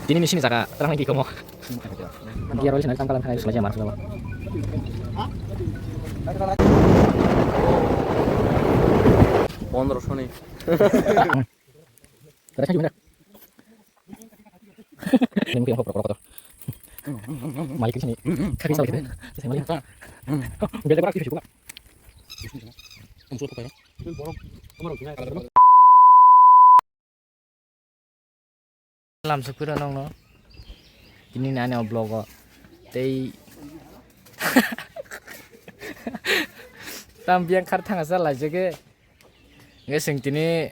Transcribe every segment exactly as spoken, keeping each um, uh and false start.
Tini ni sini jaga twlang di komo. Gear oil sinai tangkal thai sulai jama sulawa. Pondro soni. Terus gimana? Ini mungkin yang kotor kotor. Malik di sini. Kaki salah gitu. Saya malik. Biar aku aktif juga. Kamu suka apa ya? Lam sukpira nongno. Tini nani o vlog o. Tei tam biang khar thanga sa lai jage. Nge sing tini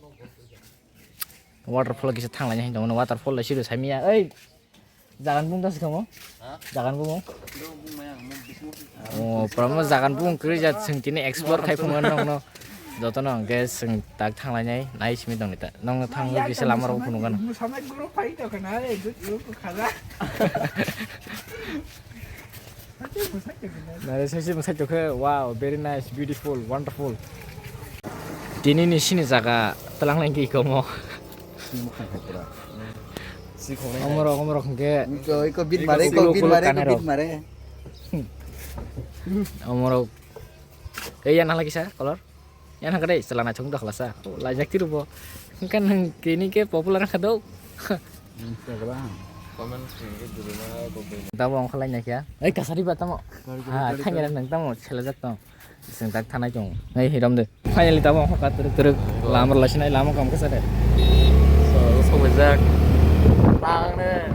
waterfall kisa thang lai nai tong waterfall lai sido samia. Ei. Jagan bung das kamu? Ha? Jagan bung. Oh, promo jagan bung kri jat sing tini explore khai phung nongno. Jotono hwnkhe chwng tak thanglainai, nai simi tongni ta. Nokno thangwi kisa lama rok phunukgano. Nare saisi mwsai tongkhe, wow, very nice, beautiful, wonderful. Tini ni sini jaga twlanglai ki komo. Omorok, omorok hwnkhe. Iko, iko bit mare, iko bit mare, iko bit mare. Omorok. Ei, yan halagi sa, color? Yan hangkha dei, chwla naithok wngkha khlasa. Laijak tiro bo. Hwnkhe nwng kini khe popular wngkha do. Instagram. Comment singwi gurima bo bai. Tamo wngkha lai naikha. Ei, kasari ba tamo. Kari, kari, ha, kari, thangya kari. Nang tamo, selajak tong. Sing tak thanai tong. Ei, hiram de. Finally tamo wngkha twrwk twrwk. Wow. Lama rwlai sinai, lama kam kasa de. So, so wijak. Tang ne.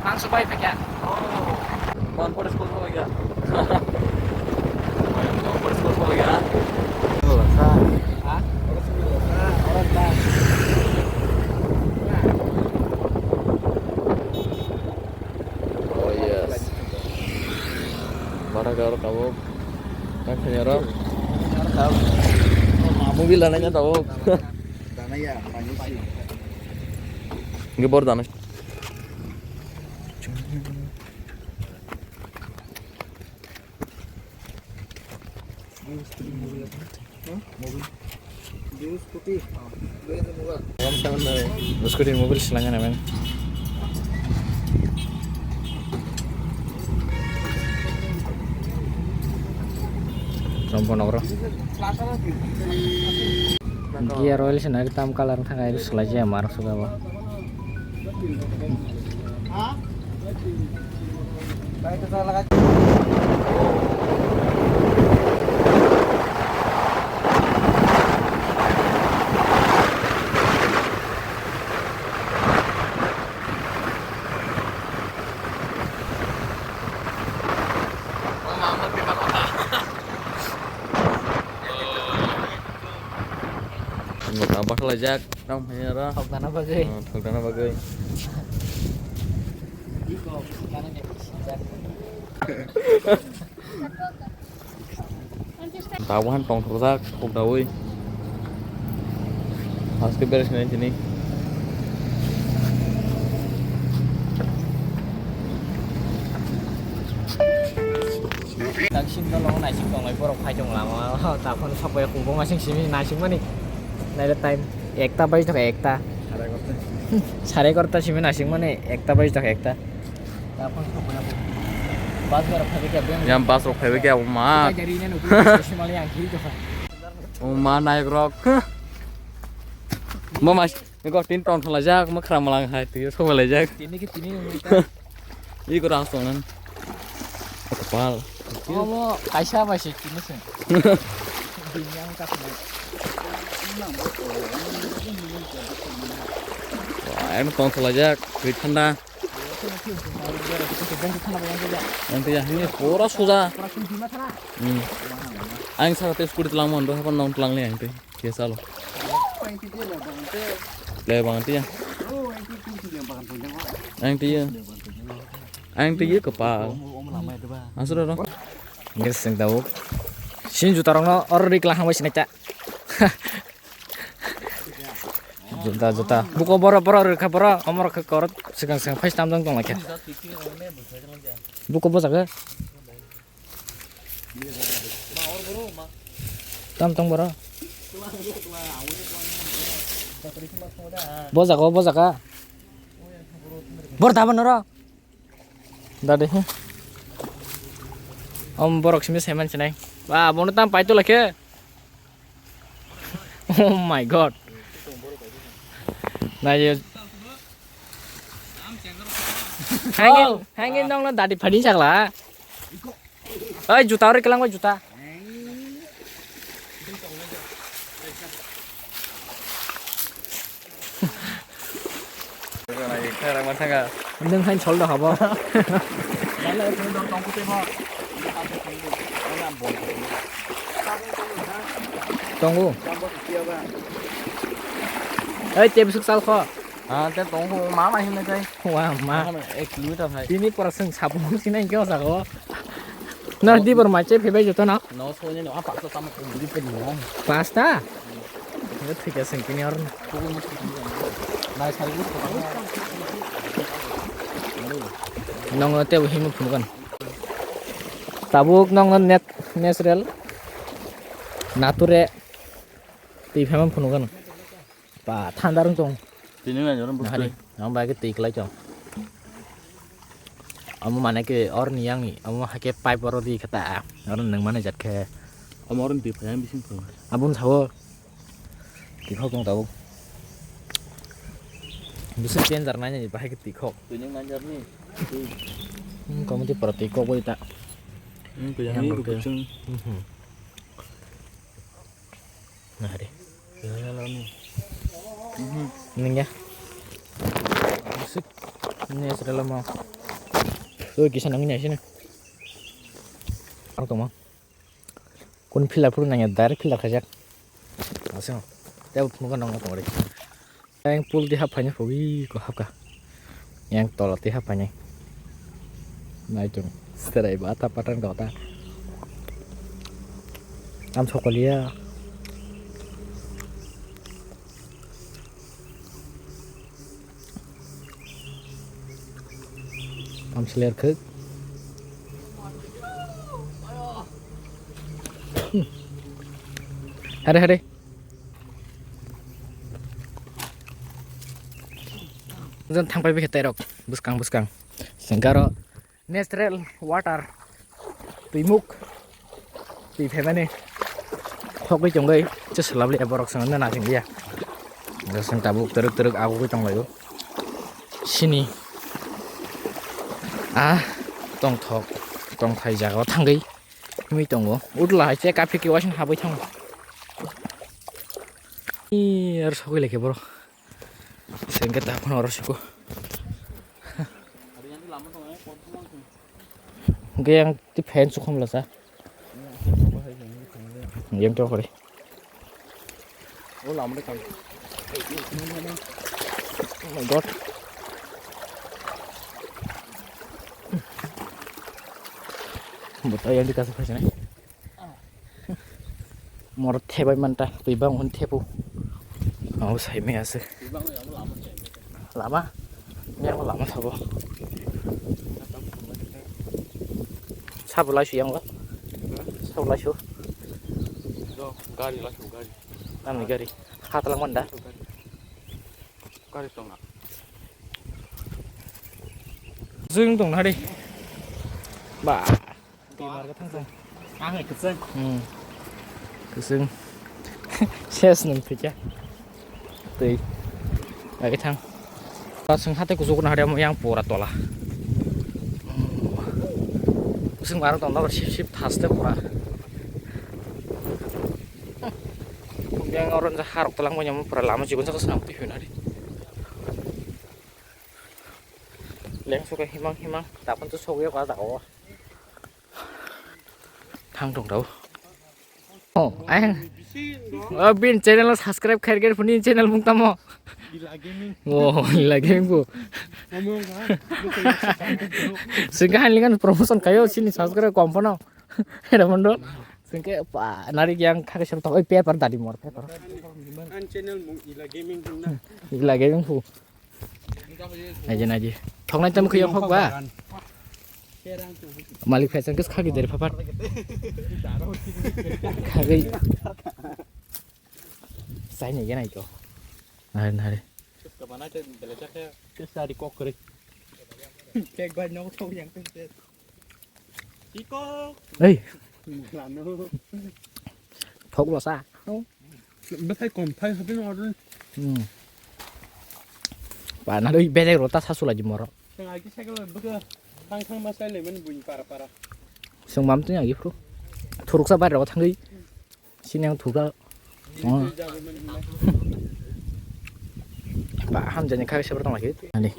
Mangso bai phekya. Mon pore school pore gya. Mon pore school pore gya. Ha? Oh yes. Bara garo tabuk. Kang khani aro. Tabuk. Mobile lanai na tabuk. Dana ya, mani si. Nge bor dana. Scooty mobile selangana men. Rompo nogro. Gear oil se nari tam colour thang ai selai je mar suga bo. Bakhlaijak, tamo hinwi oro. Thokdana bagwi. Oh, thokdana bagwi. Tabuk han tongthokjak, thokdaui. Haste beres hinwi sini. Naising tongwi borok phai tong lama o, takhon sokbai kubung asing simi naising mani. Naile time ekta baji thok ekta. Sare egarota. Sare egarota simi naising mani ekta baji thok ekta. Takhon sokbai bus rok phaibai khe beng. Yang bus rok phaibai khe ma. Gari ne nukuli simali yang hil thok. O ma nayok rok. Mama. Eko tin ton khalajak, ma khram malang hai, twi sok laijak. Tini ki tini wngwi ta. Iko rang song nan. Kapal. Omo kaisa bai se tini se. Bini ang ka tini. Wah, em ton khalajak, twi thanda. Yang tiya, ini pura suja. Hmm. Ang sa te scooty tlang mon, do hapan nong tlang le ang te. Khe chalo. Le bang tiya. Ang tiya. Ang tiya kapal. Asura ro. Nges sing tau. Sin juta rong no or rik la hangbai sinai ta. Juta, juta. Buko boro, boro rwkha boro, omo rwkha kor, swkang swkang phai tam tong tong laikha. Buko bo jaga. Tam tong boro. Bo jaga, bo jaga. Bor daban oro. Dade he. Om borok simi semen sinai. Ba, bono tam paito lakhe. Oh my god. Nayo. Hangin, hangin nong no dadi phadi sakla. Oi, juta ori kelang bai juta. Nwng hain sol da habo. Tongo. Ei, te bisuk sal kho. Ah, te tongo, ma ma hinna kai. Wa ma. Ek kilometer hai. Tini pora seng sabung sinai kyo jago. Na di bor mai che phebe joto na. No so ne no pa so tam ko di pe ni. Pasta. Thik ase, tini or. Nongo tebo himo phunukhan. Tabuk nongo net natural. Nature twi phema phunukhan. Ba thanda rung tong. Tini ngai jorom bwswk. Nang bai ke twi klai tong. Amo mane ke or ni yang ni, amo hake pipe oro di khata. Oro nang mane jat khe. Amo oro ni twi phai bising phai. Abun sao. Tikhok tong tabuk. Bisi danger nai nai bahai ke tikhok. Twi nang nang jar ni. Hmm, kamu ti pura tikhok boi ta. Hmm, kaya ni kuchung. Hmm. Nah, hari. Kaya ni. Hmm. Ning ya. Bisi. Ini sudah lama. Tuh, kisah nangin ya sini. Ang tong ma. Kun pillar phuru nangya, direct pillar khajak. Asing. Tei phunukha nang tong ri. Yang pool di hap phaini phugi ko hapka. Yang tola di hap phaini. Nai tung. Serai ba ta patan kota. Am sokoliya. Tamsler khuk. Hare hare. Jan thangpai bikhe tairok bwskang bwskang. Sengkaro. Natural water, twimuk, twi phaimani thokgwi tongwi chwswlabli borok chwngno naisinglia. Chwng tabuk twrwk twrwk agugwi tonglaio. Sini ah tongthok tongthai jagao thangwi wngwi tongo. Utla hai che kaphikhe uaising habwi thango. Ih, aro sogwi laikhe borok. Sengke ta phano oro siko. Hwnkhe yang ti fan chukhum lasa. Yang to kore. Oh my god. Buta yang dikasih kasih nih. Moro thebai manta, twi bang hwn thepu. Abo sai maya se. Lama, yang lama sabo. Sabo laisu yang lo. Sabo laisu. Gari laisu gari. Nami gari. Hat lang manda. Gari tong na. Jung tong na hari. Ba. Twi mar ka thang thang. Ang hai kwchang. Hmm. Kwchang. Ses nung thikya. Twi. Agi thang. Ta sung hate kuchuk na hari yang pura tola. Sung mar tong na sip sip thaste pura. Yang oron ja harok talang mo nyamo pura lama jikon sa sang twi hwn hari. Leng suka himang himang tapon tu sogya ka ta o. Thang tong tau. Oh, ayang. Oh, bin channel subscribe khair khair puni channel mung tamo. Ila Gaming. Oh, Ila Gaming bu. Ngomong ha. Sing kahan lingan promotion kayo sini subscribe kom pono. Era mondo. Sengke pa narik yang khakhe sero tong oi paper dadi mor paper. An channel mung ila gaming hwnna. Ila gaming hu. Naji naji. Thoknai tam khuyang hok ba. Malik phai sengke khagi deri paper. Khagi. Sai ni ganai to. Nari nari. Kebana te belajar ke. Ke sari kok kere. Kek gua nyok thok yang tu. Ei. Thok lo sa. Bethai kom thai hapin order. Hmm. Ba na doi bejai rota sa sula di moro. Teng ai ki cycle beke thang thang ma sai le men buin para para. Sung mam tu yang ifru. Thuruk sa bai ro thang doi. Sini yang thuka. Oh. Ba ham jani khai sabar tong lagi. Ani.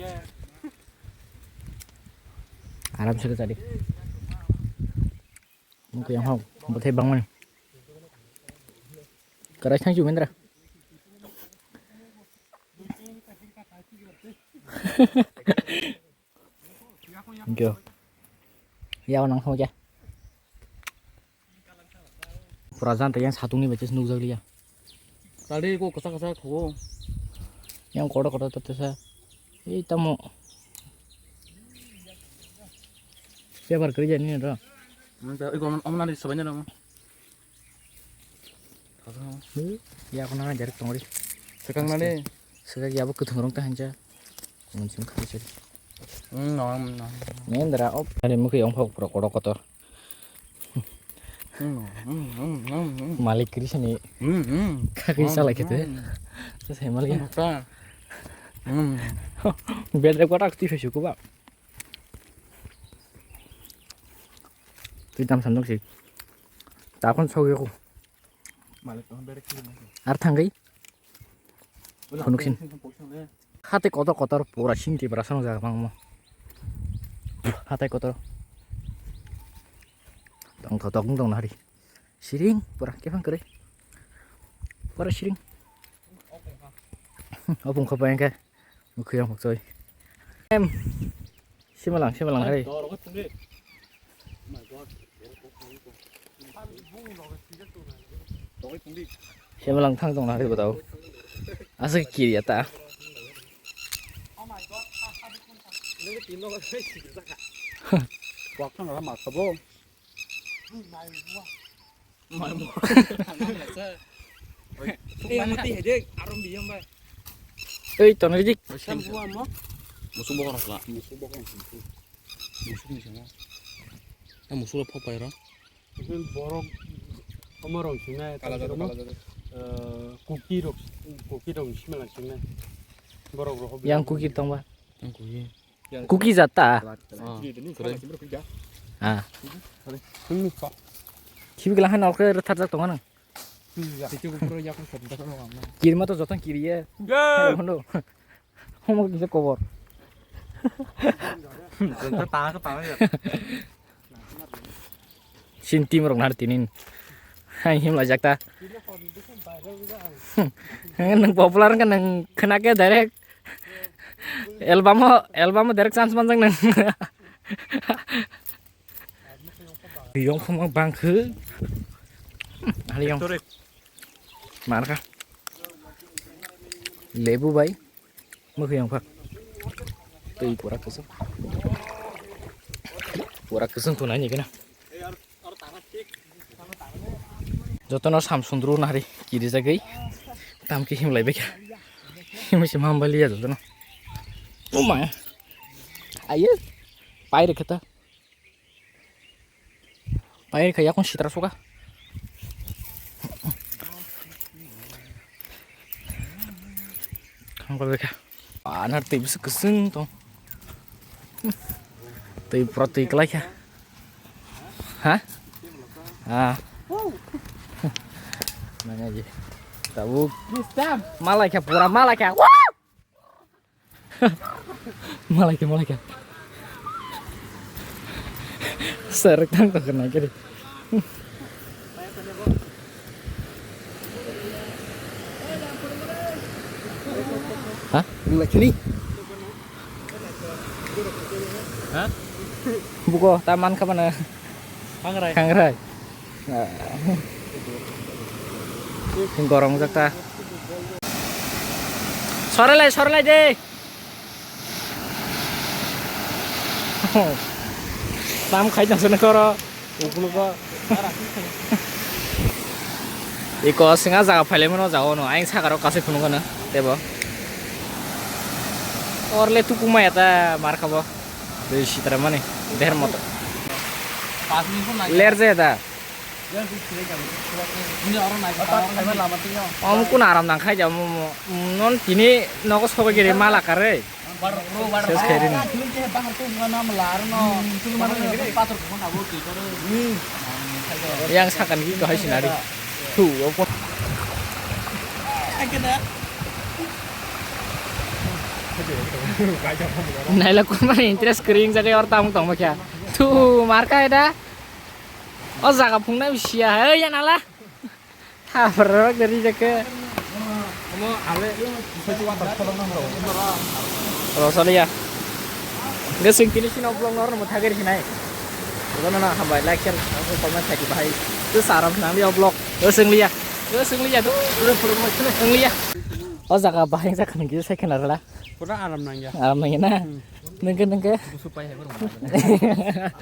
Aram se tadi. Mungkin yang hok, betai bang mana? Keras kan cuma Indra. Thank you. Ya, nang thong ya. Pura jan ta yang satung ni bache nukjak liya. Tadi ko kasa kasa thogo. Yang kotor kotor ta tesa. Ei tamo. Siapa kerja ni ro? Iko omonari sabai nang. Ya ko nang jerek tongri. Sekang nani. Sekang ya bo kutung rong ta hanja. Kumun sim khari sari. Hmm, no, no. Nendra op. Ani mukhi ong phok pro kotor kotor. Hmm, hmm, hmm, hmm, hmm. Malik kiri sini. Hmm, hmm. Kaki salai kete. Terus hai malik. Hmm. Bed rek kotak ti fesu ko ba. Tui tam sandok sik. Takon sogwi ko. Ar thangwi. Phunuksin. Hati kotor kotor pura sing Tripura song jaga bangmo. Hati kotor. Tong kotor tong nari. Siring pura kefang kere. Pura siring. Opung khopa engke. Mukhuya mukchoi. Em. Simalang, simalang, hai. Simalang thang tong na hari batao. Asa kiri ata. Wak thang la ma sabo. Mai mo. Mai mo. Ei, mati hede, arom biyam bai. Ei, tonri dik. Sam buwa mo. Musu bokor khla. Musu bokor khla. Musu ni sama. Na musu lo phopai ro. Isin borok omo rong sinai. Kala jado, kala jado. Eh, kuki rok, kuki rok sima lang sinai. Borok rok. Yang kuki tong ba? Yang kuki. Kuki jata. Ah, kore. Ah. Khibi gela han orke retharjak tongo nang. Kirima to joton kiriye. Hono. Homo kisa kobor. Sinti merok nar tinin. Hai him lajak ta. Nang popular kan nang kena ke direct. Album ho, album ho direct chance manjak nang. Yong phama bangkhe. Hali yong. Mar kha. Lebu bai. Mokhe yong phak. Tei pura kusum. Pura kusum tunai ni kena. Jotono sam sundru nari kiri jagwi. Tam ki him lai bekha. Him se mam bali ya jotono. Oh my. Ayo. Pai rekha ta. Pai kha yakung sitra suka. Khang kol kha. Anar tei bisi keseng tong. Tei pura tei kelai kha. Ha? Ah. Nanya ji. Tabuk. Malai kha pura malai kha. Woo! Malai kha, malai kha. Serek tang kok kena kiri. Hah? Nung lagi ni? Hah? Buko taman kemana? Kangrai. Kangrai. Gorong jak ta. Sorelai, sorelai de. Tam khai tong sini koro. Ukulugo. Iko singa jaga phailai mano jaga no. Aing sakaro kasai phunuk ano. Tebo. Orle tuku maya ta mar khabo. Dui sitra mani. Der moto. Ler je da. Om kun aram nang khai ja mo mo. Non tini nogo sobai giri mala kare. Ses kairin. Yang sakan ki kahai sinari. Tu. Naila kumani interest kering jadi or tamung tong bakya. Tu marka eda. O jaga phungnai siya hai ya nala. Habrok dari jake. Rosaliya. Gesing kini sino vlog nor mo thagir hinai. Gono na hambai like share comment thaki bahai. Tu saram nang dia vlog. Gesing liya. Gesing liya tu. Engliya. O jaga bahai jaga nang kisa kena rala. Pura aram nang ya. Aram nang ya na. Nengke nengke.